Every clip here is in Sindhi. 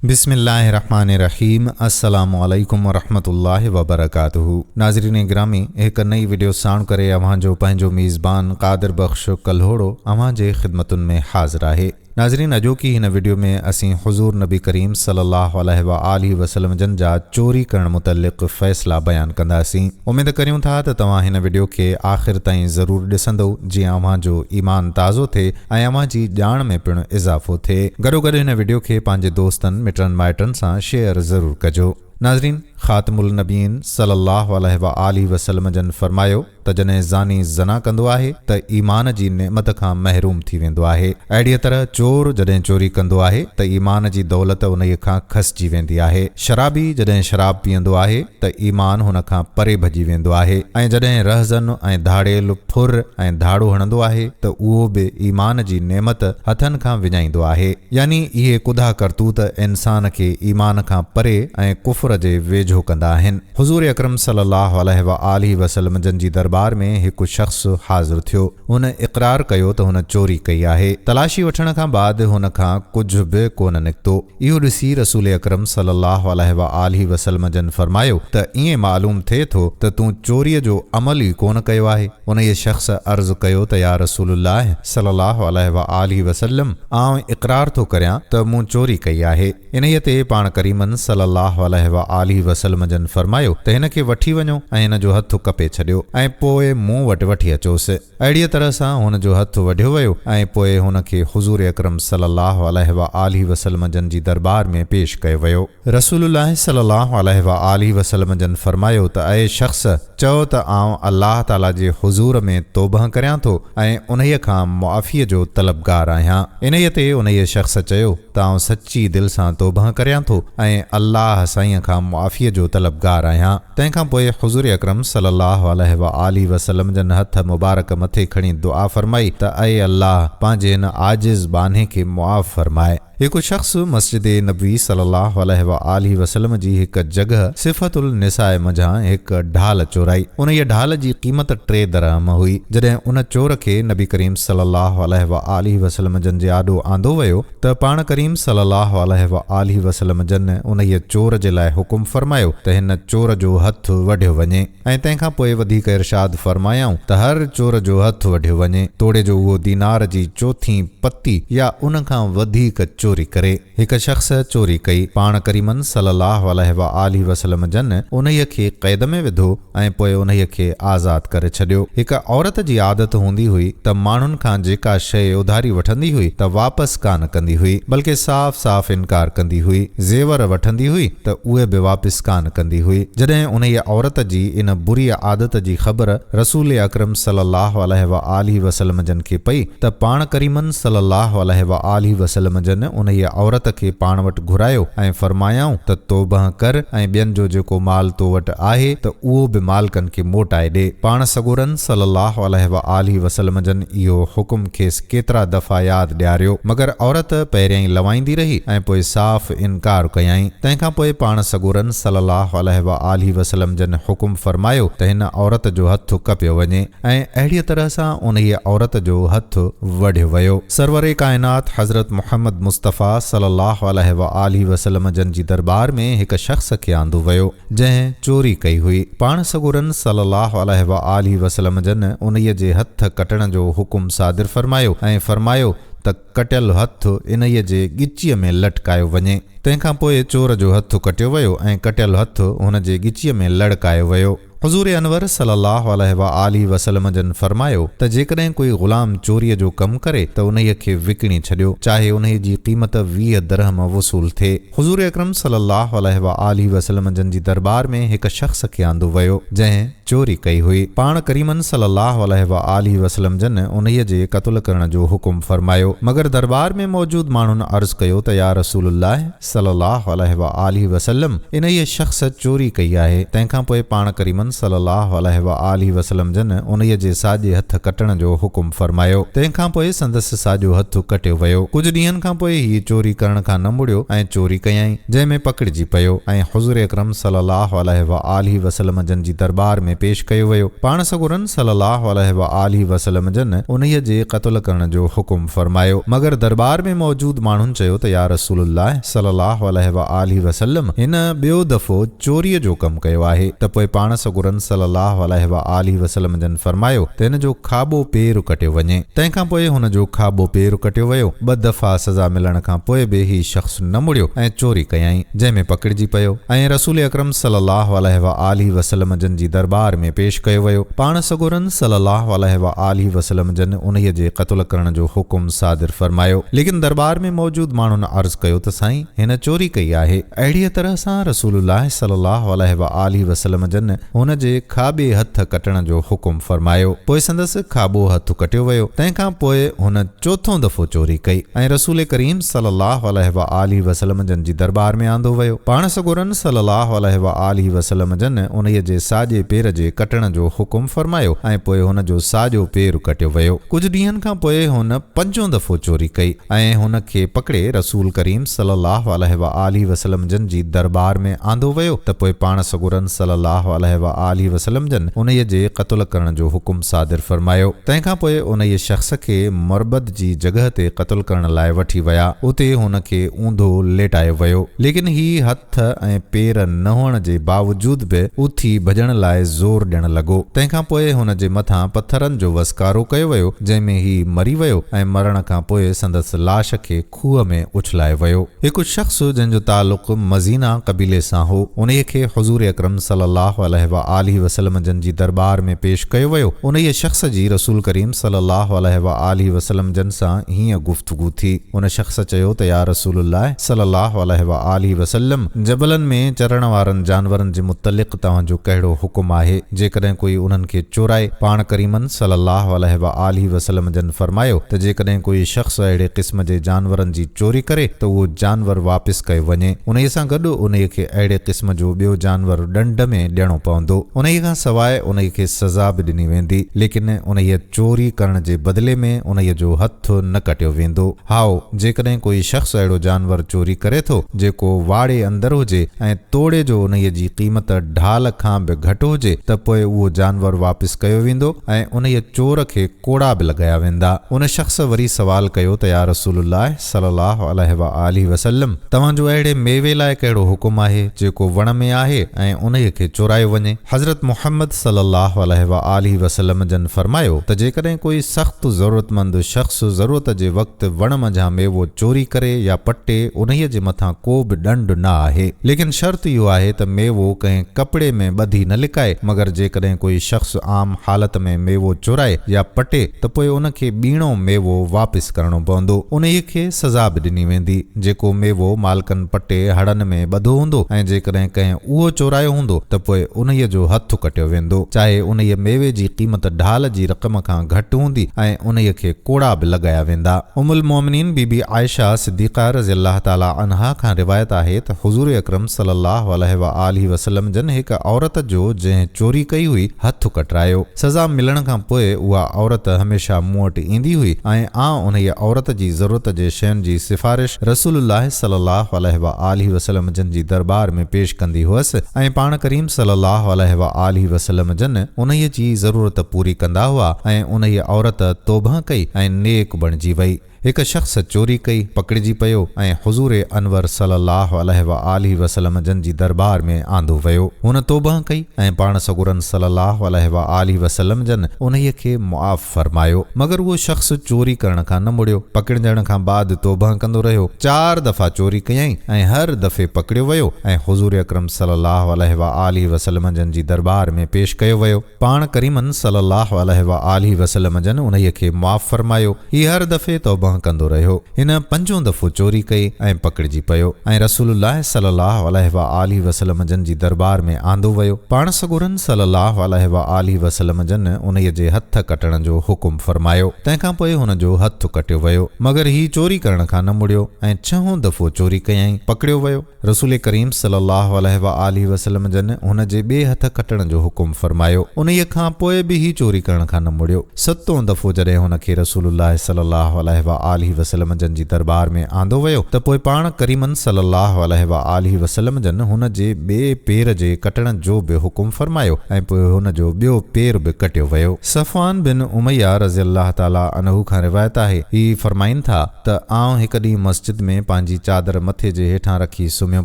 بسم الله الرحمن الرحيم السلام عليڪم ورحمة الله وبرڪاته ناظرين گرامي هڪ نئين وڊيو ساڻ ڪري اوهان جو پنهنجو ميزبان قادر بخش ڪلهوڙو اوهان جي خدمتن ۾ حاضر آهي ناظرين اڄوڪي هن وڊيو ۾ اسين حضور نبي ڪريم صلي الله عليه واٰله وسلم جن جا چوري ڪرڻ متعلق فيصلا بيان ڪنداسين اميد ڪريون ٿا ته توهان هن وڊيو کي آخر تائين ضرور ڏسندو جيئن اوهان جو ايمان تازو ٿئي ۽ اوهان جي ڄاڻ ۾ پڻ اضافو ٿئي. گڏوگڏ هن وڊيو کي پنهنجي دوستن، مٽن مائٽن سان شيئر ضرور ڪجو. ناظرين! خاتم النبيين صلي الله عليه واٰله وسلم جن فرمايو ته جڏهن زاني زنا ڪندو آهي ته ايمان جي نعمت کان محروم ٿي ويندو آهي. اهڙيء طرح چور جڏهن چوري ڪندو آهي ته ايمان جي دولت انهيء کان کسجي ويندي آهي. شرابي جڏهن شراب پيئندو آهي ته ايمان هن کان پري ڀڄي ويندو آهي ۽ جڏهن رهزن ۽ ڌاڙيل ڦر ۽ ڌاڙو هڻندو آهي ته اهو به ايمان جي نعمت هٿن کان وڃائيندو آهي. يعني اهي ڪڌا ڪرتوت انسان کي ايمان کان پري ۽ ڪفر جي ويجهو ڪندا آهن. حضور اڪرم صلي الله عليه واٰله وسلم جن جي درٻار ۾ هڪ شخص حاضر ٿيو. هن اقرار ڪيو ته هن چوري ڪئي آهي. تلاشي وٺڻ کان بعد هن کان ڪجهه به ڪونه نڪتو. اهو ڏسي رسول اڪرم صلي الله عليه واٰله وسلم جن فرمايو ته ائين معلوم ٿئي ٿو ته تون چوريء جو عمل ئي ڪونه ڪيو آهي. انهيء شخص عرض ڪيو ته يا رسول الله صلي الله عليه واٰله وسلم آئون اقرار ٿو ڪريان ته مون چوري ڪئي آهي. انهيء تي پاڻ ڪريمن صلي الله عليه واٰله وسلم جن فرمايو ته هن کي وٺي وڃو ۽ هن جو هٿ ڪپي ڇڏيو ۽ پوء مون وٽ وٺي اچوس. اهڙيء طرح سان هن جو هٿ وڍيو ويو ۽ پوء هن کي حضور اڪرم صلي الله عليه واٰله وسلم جن جي درٻار ۾ پيش ڪيو ويو. رسول الله صلي الله عليه واٰله وسلم جن فرمايو ته اي شخص! چئو ته آئون الله تعاليٰ جي حضور ۾ توبهه ڪريان ٿو ۽ انهيء کان معافيء جو طلبگار آهيان. انهيء تي انهيء شخص چيو ته آئون سچي دل سان توبهه ڪريان ٿو ۽ الله سائينء کان معافيء جو طلبگار آهيان. تنهن کان پوء حضور اڪرم صلّي اللّٰه عليه واٰله وسلّم جن هٿ مبارڪ مٿي کڻي دعا فرمائي ته اي الله! پنهنجي هن عاجز ٻانهي کي معاف فرماء. هڪ شخص مسجد نبوي صلّي اللّٰه عليه واٰله وسلّم جي هڪ جڳهه صفة النساء منجهان هڪ ڍال چورائي. انهيء ڍال جي قيمت ٽي درهم هئي. جڏهن ان چور کي نبي ڪريم صلّي اللّٰه عليه واٰله وسلّم جن جي آڏو آندو ويو ته پاڻ ڪريم صلّي اللّٰه عليه واٰله وسلّم جن انهيء چور جي لاء حڪم فرمايو ته هن چور جو هٿ وڍيو وڃي ۽ تنهن کان پوء وڌيڪ ارشاد فرمايائون ته هر چور جو هٿ وڍيو وڃي توڙي جو اهو دينار جي چوٿين پتي يا ان کان وڌيڪ چوري ڪري. هڪ شخص چوري ڪئي، پاڻ ڪريمن صلّي اللّٰه عليه واٰله وسلّم جن انهيء کي قيد ۾ وڌو ۽ پوء انهيء کي آزاد ڪري ڇڏيو. هڪ عورت جي عادت هوندي هئي ته ماڻهن کان جيڪا شيء اڌاري وٺندي هئي ته واپس ڪانه ڪندي هئي، بلڪه صاف صاف انڪار ڪندي هئي. زيور وٺندي هئي ته اهي به واپس ڪانه ڪندي هئي. جڏهن انهيء عورت جي ان بريء عادت جي خبر رسول اڪرم صلي الله عليه واٰله وسلم جن کي پئي ته پاڻ ڪريمن صلي الله عليه واٰله وسلم جن انهيء عورت کي پاڻ وٽ گهرايو ۽ فرمايائون ته توبهه ڪر ۽ ٻين جو جيڪو مال تو وٽ آهي ته اهو به مالڪن کي موٽائي ڏي. پاڻ سڳورن صلّي اللّٰه عليه واٰله وسلّم جن اهو حڪم کيس ڪيترا دفعا ياد ڏياريو، مگر عورت پهريائين لوائيندي رهي ۽ پوء صاف انڪار ڪيائين. تنهن کان پوء پاڻ سڳورن صلّي اللّٰه عليه واٰله وسلّم جن حڪم فرمايو ته هن عورت جو هٿ ڪپيو وڃي. ۽ اهڙيء طرح سان انهيء عورت جو هٿ وڍيو ويو. سرور ڪائنات حضرت محمد مصطفيٰ صلي الله عليه واٰله وسلم جن جي درٻار ۾ هڪ شخص کي آندو ويو، جنهن چوري ڪئي هئي. پاڻ سڳورن صلي الله عليه واٰله وسلم جن انهيء جي هٿ ڪٽڻ جو حڪم صادر فرمايو ۽ فرمايو ته ڪٽيل هٿ انهيء جي ڳچيء ۾ لٽڪايو وڃي. تنهن کان پوء چور جو هٿ ڪٽيو ويو ۽ ڪٽيل هٿ هن جي ڳچيء ۾ لڙڪايو ويو. حضور انور صلي الله عليه واٰله وسلم جن فرمايو ته جيڪڏهن ڪوئي غلام چوريء جو ڪم ڪري ته انهيء کي وڪڻي ڇڏيو، چاهي انهيء جي قيمت 20 درهم وصول ٿئي. حضور اڪرم صلي الله عليه واٰله وسلم جن جي درٻار ۾ هڪ شخص کي آندو ويو، جنهن چوري ڪئي هئي. پاڻ ڪريمن صلي الله عليه واٰله وسلم جن انهيء جي قتل ڪرڻ جو حڪم فرمايو، مگر درٻار ۾ موجود ماڻهن عرض ڪيو ته يا رسول الله! صلّي اللّٰه عليه واٰله وسلّم انهيء شخص چوري ڪئي آهي، تنهن کان پوء پاڻ ڪريمن ڪريمن صلّي اللّٰه عليه واٰله وسلّم جن انهيء جي ساڄي هٿ ڪٽڻ جو حڪم فرمايو. تنهن کان پوء سندس ساڄو هٿ ڪٽيو ويو. ڪجهه ڏينهن کان پوء هيء چوري ڪرڻ کان نه مڙيو ۽ چوري ڪيائين، جنهن ۾ پڪڙجي پيو ۽ حضور اڪرم صلّي اللّٰه عليه واٰله وسلّم جن جي درٻار ۾ پيش ڪيو ويو. پاڻ سڳورن صلّي اللّٰه عليه واٰله وسلّم جن انهيء جي قتل ڪرڻ جو حڪم فرمايو. مگر درٻار ۾ موجود ماڻهن چيو ته يا رسول الله صلّي اللّٰه عليه واٰله وسلّم هن ٻيو دفعو چوريء جو ڪم ڪيو آهي ته پوء پاڻ سڳورن صلّي اللّٰه عليه واٰله وسلّم جن فرمايو ته هن جو کاٻو پير ڪٽيو وڃي. تنهن کان پوء هن جو کاٻو پير ڪٽيو ويو. ٻه دفعا سزا ملڻ کان پوء به هي شخص نه مڙيو ۽ چوري ڪيائين، جنهن ۾ پڪڙجي پيو ۽ رسول اڪرم صلّي اللّٰه عليه واٰله وسلّم جن جي درٻار ۾ پيش ڪيو ويو. پاڻ سڳورن صلّي اللّٰه عليه واٰله وسلّم جن انهيء جي قتل ڪرڻ جو حڪم صادر فرمايو. ليڪن درٻار ۾ موجود ماڻهن عرض ڪيو ته سائين! هن چوري ڪئي آهي. اهڙيء طرح سان رسول الله صلي الله عليه واٰله وسلم جن هن جي کاٻي هٿ ڪٽڻ جو حڪم فرمايو. پوء سندس کاٻو هٿ ڪٽيو ويو. تنهن کان پوء هن چوٿون دفعو چوري ڪئي ۽ رسول ڪريم صلي الله عليه واٰله وسلم جن جي درٻار ۾ آندو ويو. پاڻ سڳورن صلي الله عليه واٰله وسلم جن انهيء جي ساڄي پير جي ڪٽڻ جو حڪم فرمايو ۽ پوء هن جو ساڄو پير ڪٽيو ويو. ڪجهه ڏينهن کان پوء هن پنجون دفعو چوري ڪئي. ۽ هن کي پڪڙي رسول ڪريم صلي الله عليه واٰله وسلم جن جي درٻار ۾ آندو ويو ته پوء پاڻ سڳورن صلي الله عليه واٰله وسلم جن انهيء جي قتل ڪرڻ جو حڪم صادر فرمايو. تنهن کان پوء انهيء شخص کي مربد جي جڳهه تي قتل ڪرڻ لاء وٺي ويا. اتي هن کي اونڌو ليٽايو ويو. ليڪن هي هٿ ۽ پير نه هئڻ جي باوجود به اٿي ڀڄڻ لاء زور ڏيڻ لڳو. تنهن کان پوء هن جي مٿان پٿرن جو وسڪارو ڪيو ويو، جنهن ۾ هي مري ويو ۽ مرڻ کان پوء سندس لاش کي کوهه ۾ اڇلايو ويو. هڪ شخص جنهن جو تعلق مزينه قبيلي سان هو، انهيء کي حضور اڪرم صلي الله عليه واٰله وسلم جن جي درٻار ۾ پيش ڪيو ويو. انهيء شخص جي رسول ڪريم صلي الله عليه واٰله وسلم جن سان هيئن گفتگو ٿي. ان شخص چيو ته يا رسول الله صلي الله عليه واٰله وسلم! جبلن ۾ چرڻ وارن جانورن جي متعلق توهان جو ڪهڙو حڪم آهي، جيڪڏهن ڪوئي انهن کي چورائي؟ پاڻ ڪريمن صلّي اللّٰه عليه واٰله وسلّم جن فرمايو ته جيڪڏهن ڪوئي شخص اهڙي قسم جي جانورن جي چوري ڪري ته اهو جانور واپس ڪيو وڃي، انهيء سان گڏ انهيء کي اهڙي قسم جو ٻيو جانور ڏنڊ ۾ ڏيڻو پوندو، انهيء کان سواء انهيء کي سزا به ڏني ويندي، ليڪن انهيء چوري ڪرڻ جي بدلي ۾ انهيء جو هٿ نه ڪٽيو ويندو. هائو، جيڪڏهن ڪوئي شخص اهڙو جانور چوري ڪري ٿو، جيڪو واڙي اندر هجي ۽ توڙي جو انهيء جي قيمت ڍال کان به گهٽ هجي ته پوء اهو جانور واپس ڪيو ويندو ۽ انهيء چور کي ڪوڙا به لڳايا ويندا. ان شخص وري سوال ڪيو ته يا رسول الله صلي الله عليه واٰله وسلم! توهان جو اهڙي ميوي لاء ڪهڙو حڪم آهي، جيڪو وڻ ۾ آهي ۽ انهيء کي چورايو وڃي؟ حضرت محمد صلي الله عليه واٰله وسلم جن فرمايو ته جيڪڏهن ڪوئي سخت ضرورتمند شخص ضرورت جي وقت وڻ منجهان ميوو چوري ڪري يا پٽي انهيء جي مٿان ڪو به ڏنڊ نه آهي ليڪن شرط اهو آهي ته ميوو ڪنهن ڪپڙي ۾ ٻڌي نه لڪائي مگر جيڪڏهن ڪوئي شخص عام حالت ۾ ميوو چورائي يا پٽي ته پوء ان کي ٻيڻو ميوو واپس ڪرڻو پوندو انهيء کي سزا به ڏني ويندي. جيڪو ميوو مالڪن پٽي هڙن ۾ ٻڌو هوندو ۽ جيڪڏهن ڪنهن اهو چورايو هوندو ته پوء انهيء جو هٿ ڪٽيو ويندو، چاهي انهيء ميوي جي قيمت ڍال جي رقم کان گهٽ هوندي ۽ انهيء کي ڪوڙا به لڳايا ويندا. ام المومنين بي بي عائشه صديقه رضي الله تعالٰي عنها کان روايت آهي ته حضور اڪرم صلي الله عليه واٰله وسلم جن هڪ عورت جو جنهن چوري ڪئي هئي هٿ ڪٽرايو. سزا ملڻ کان پوء اها عورت هميشه مون وٽ ايندي هئي ۽ آء انهيء عورت جي ضرورت جي شين جي سفارش رسول الله صلي الله عليه واٰله وسلم جن جي درٻار ۾ پيش ڪندي هئس ۽ پاڻ ڪريم صلي الله عليه واٰله وسلم جن انهيء جي ضرورت پوري ڪندا هئا ۽ انهيء عورت توبهه ڪئي ۽ نيڪ بڻجي وئي. هڪ شخص چوري ڪئي، پڪڙجي پيو ۽ حضور انور صلي الله عليه واٰله وسلم جن جي درٻار ۾ آندو ويو. هن توبهه ڪئي ۽ پاڻ سڳورن صلي الله عليه واٰله وسلم جن انهيء کي معاف فرمايو. مگر اهو شخص چوري ڪرڻ کان نه مڙيو. پڪڙجڻ کان بعد توبهه ڪندو رهيو. چار دفعا چوري ڪيائين ۽ هر دفعي پڪڙيو ويو ۽ حضور اڪرم صلي الله عليه واٰله وسلم جن جي درٻار ۾ پيش ڪيو ويو. پاڻ ڪريمن صلّي اللّٰه عليه واٰله وسلّم جن انهيء کي معاف فرمايو. هي هر دفعي توبه توبهه ڪندو رهيو. هن پنجون دفعو چوري ڪئي ۽ پڪڙجي پيو ۽ رسول الله صلي الله عليه وآله وسلم جن جي درٻار ۾ آندو ويو. پاڻ سڳورن صلي الله عليه وآله وسلم جن انهيء جي هٿ ڪٽڻ جو حڪم فرمايو. تنهن کان پوء هن جو هٿ ڪٽيو ويو. مگر هي چوري ڪرڻ کان نه مڙيو ۽ ڇهون دفعو چوري ڪيائين، پڪڙيو ويو. رسول ڪريم صلي الله عليه وآله وسلم جن هن جي ٻئي هٿ ڪٽڻ جو حڪم فرمايو. انهيء کان پوء به هي چوري ڪرڻ کان نه مڙيو. ستون دفعو جڏهن هن کي رسول الله صلي الله عليه وآله وسلم جن جي درٻار ۾ آندو ويو ته پوء پاڻ ڪريمن صلي الله عليه وآله وسلم جن هن جي ٻئي پير جي ڪٽڻ جو به حڪم فرمايو ۽ پوء هن جو ٻيو پير به ڪٽيو ويو. صفوان بن اميه رضي الله تعالٰي عنه کان روايت آهي، هي فرمائن ٿا ته آئون هڪ ڏينهن مسجد ۾ پنهنجي چادر مٿي جي هيٺان رکي سمهيو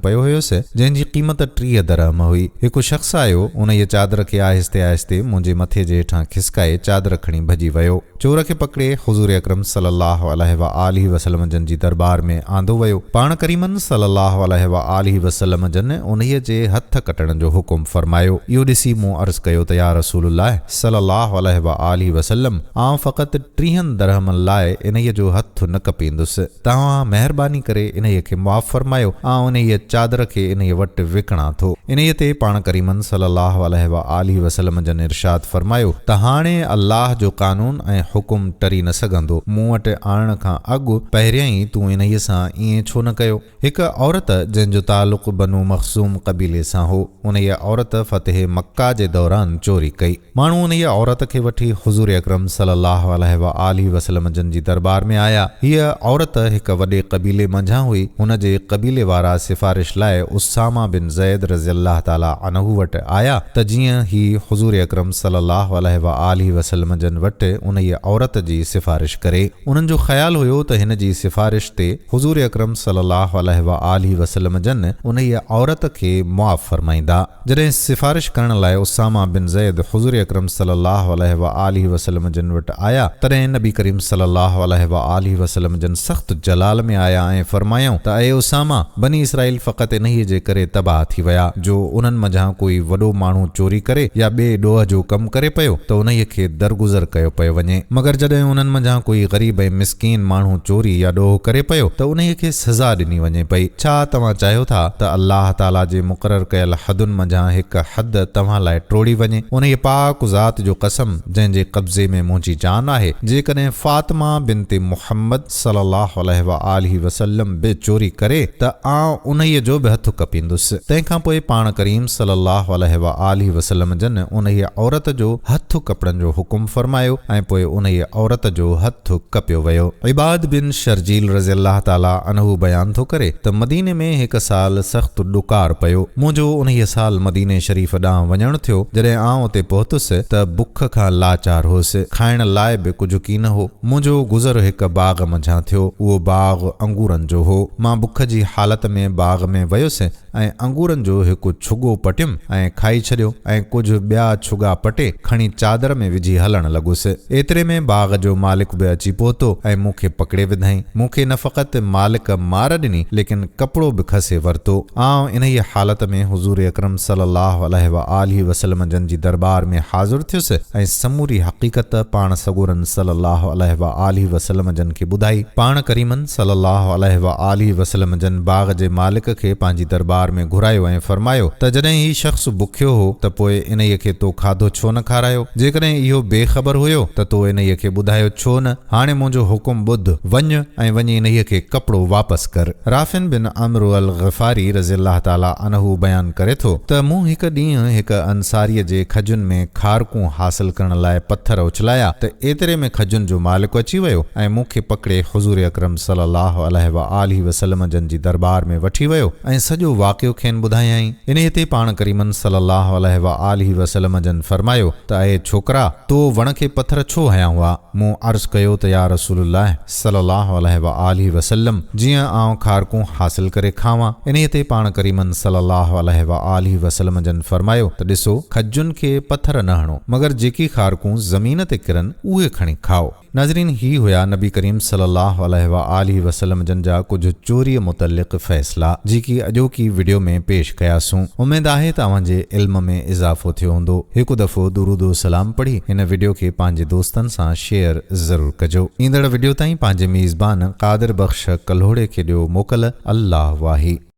پيو هيس، جنهن جي قيمت 30 درهم هئي. هڪ شخص آيو، انهيء چادر کي آهستي آهستي منهنجي مٿي جي هيٺان کسڪائي چادر کڻي ڀڄي ويو. چور کي پڪڙي حضور اڪرم صلي الله عليه وآله وسلم جن جي درٻار ۾ آندو ويو. پاڻ ڪريمن صلي الله عليه وآله وسلم جن انهيء جي هٿ ڪٽڻ جو حڪم فرمايو. اهو ڏسي مون عرض ڪيو ته يا رسول الله صلي الله عليه وآله وسلم! آئون فقط ٽيهن درهمن لاء انهيء جو هٿ نه ڪپيندس. توهان مهرباني ڪري انهيء کي معاف فرمايو، آئون انهيء چادر کي انهيء وٽ وڪڻان ٿو. انهيء تي پاڻ ڪريمن صلّي اللّٰه عليه واٰله وسلّم جن ارشاد فرمايو ته هاڻي الله جو قانون ۽ حڪم ٽري نه سگهندو، مون وٽ آڻڻ کان اڳ پهريائين تون انهيء سان ائين ڇو نه ڪيو؟ هڪ عورت جنهن جو تعلق بنو مخزوم قبيلي سان هو، انهيء عورت فتح مڪه جي دوران چوري ڪئي. ماڻهو انهيء عورت کي وٺي حضور اڪرم صلّي اللّٰه عليه واٰله وسلّم جن جي درٻار ۾ آيا. هيء عورت هڪ وڏي قبيلي منجهان هئي. هن جي قبيلي وارا سفارش لاء اسامه بن زيد رضي الله تعالٰي عنه وٽ آيا ته جيئن هي حضور اڪرم صلّي اللّٰه عليه واٰله وسلّم جن وٽ انهيء عورت جي سفارش ڪري. انهن جو خيال هيو ته هن جي سفارش تي حضور اڪرم صلّي اللّٰه عليه واٰله وسلّم جن انهيء عورت کي معاف فرمائيندا. جڏهن سفارش ڪرڻ لاء اسامه بن زيد حضور اڪرم صلي الله عليه واٰله وسلم جن وٽ آيا، تڏهن نبي ڪريم صلي الله عليه واٰله وسلم جن سخت جلال ۾ آيا ۽ فرمايائون ته اي اسامه! بني اسرائيل فقط انهيء جي ڪري تباهه ٿي ويا، جو انهن منجهان ڪوئي وڏو ماڻهو چوري ڪري يا ٻئي ڏوهه جو ڪم ڪري پيو ته انهيء کي درگذر ڪيو پيو وڃي، مگر جڏهن انهن منجهان ڪوئي غريب ۽ مسڪين ماڻهو چوري يا ڏوهه ڪري پيو ته انهيء کي سزا ڏني وڃي پئي. ڇا توهان چاهيو ٿا ته الله تعاليٰ جي مقرر ڪيل حدن منجهان هڪ حد توهان لاء ٽوڙي وڃي؟ انهيء پاڪ ذات جو قسم جنهن جي قبضي ۾ منهنجي جان آهي، جيڪڏهن فاطمه بنت محمد صلّي الله عليه واٰله وسلّم به چوري ڪري ته آئون انهيء جو به هٿ ڪپيندس. تنهن کان پوء پاڻ ڪريم صلّي الله عليه واٰله وسلّم جن انهيء عورت جو هٿ ڪپڻ جو حڪم فرمايو ۽ پوء انهيء عورت جو هٿ ڪپيو ويو. عباد بن شرجيل رضي الله تعالٰي عنه بيان ٿو ڪري ته مديني ۾ هڪ سال سخت ڏڪار پيو. منهنجو انهيء سال مديني شريف ڏانهن وڃڻ ٿيو. جڏهن آئون اتي پهتس ته بک کان لاچار هوس. کائڻ لاء به ڪجهه ڪين هو. منهنجو گذر هڪ باغ منجهان ٿيو. اهو باغ انگورن جو هو. مان بک جي حالت ۾ باغ ۾ ويس ۽ انگورن جو هڪ ڇڳو پٽيم ۽ کائي ڇڏيو ۽ ڪجهه ٻيا ڇڳا پٽي کڻي چادر ۾ وجهي هلڻ لڳس. ايتري ۾ باغ جو مالڪ به اچي پهتو ۽ مون کي پڪڙي وڌائين. مون کي نه فقط مالڪ مار ڏني ليڪن ڪپڙو به کسي ورتو. آئون انهيء حالت ۾ حضور اڪرم صلي الله عليه واٰله وسلم جن جي درٻار ۾ حاضر ٿيس ۽ سموري حقيقت پاڻ سڳورن صلي الله عليه واٰله وسلم جن کي ٻڌائي. پاڻ ڪريمن صلّي اللّٰه عليه واٰله وسلّم جن باغ جي مالڪ کي پنهنجي درٻار ۾ گهرايو ۽ فرمايو ته جڏهن هي شخص بکيو هو ته پوء انهيء کي تو کاڌو ڇو نه کارايو؟ جيڪڏهن اهو بي خبر هيو ته تو انهيء کي ٻڌايو ڇو نه؟ هاڻي منهنجو حڪم ٻڌ، وڃ ۽ وڃي انهيء کي ڪپڙو واپس ڪر. رافع بن عمرو الغفاري رضي الله تعالٰي عنه بيان ڪري ٿو ته مون هڪ ڏينهن هڪ انصاريء جي کجين ۾ کارڪون حاصل ڪرڻ لاء پٿر اڇلايا ته ايتري ۾ کجين جو مالڪ اچي ويو ۽ مون کي پڪڙي حضور اڪرم صلي الله عليه واٰله وسلم جن جي درٻار ۾ وٺي ويو ۽ سڄو واقعو کين ٻڌايائين. انهيء تي پاڻ ڪريمن صلي الله عليه واٰله وسلم جن فرمايو ته اي ڇوڪرا! تو وڻ کي پٿر ڇو هنيا هئا؟ مون عرض ڪيو ته يا رسول الله صلي الله عليه واٰله وسلم! جيئن آئون کارڪون حاصل ڪري کاوان. انهيء تي پاڻ ڪريمن صلي الله عليه واٰله وسلم جن فرمايو ته ڏسو! کجين کي پٿر نه هڻو، مگر جيڪي کارڪون زمين تي ڪرن، اهي کڻي کائو. ناظرين هي هيا نبي ڪريم صلي الله عليه واٰله وسلم جن جا ڪجهه چوريء متعلق فيصلا جيڪي اڄوڪي وڊيو ۾ پيش ڪياسون. اميد آهي ته اوهان جي علم ۾ اضافو ٿيو هوندو. هڪ دفعو درود و سلام پڙهي هن وڊيو کي پنهنجي دوستن سان شيئر ضرور ڪجو. ايندڙ وڊيو تائين پنهنجي ميزبان قادر بخش ڪلهوڙي کي ڏيو موڪل. الله واهي.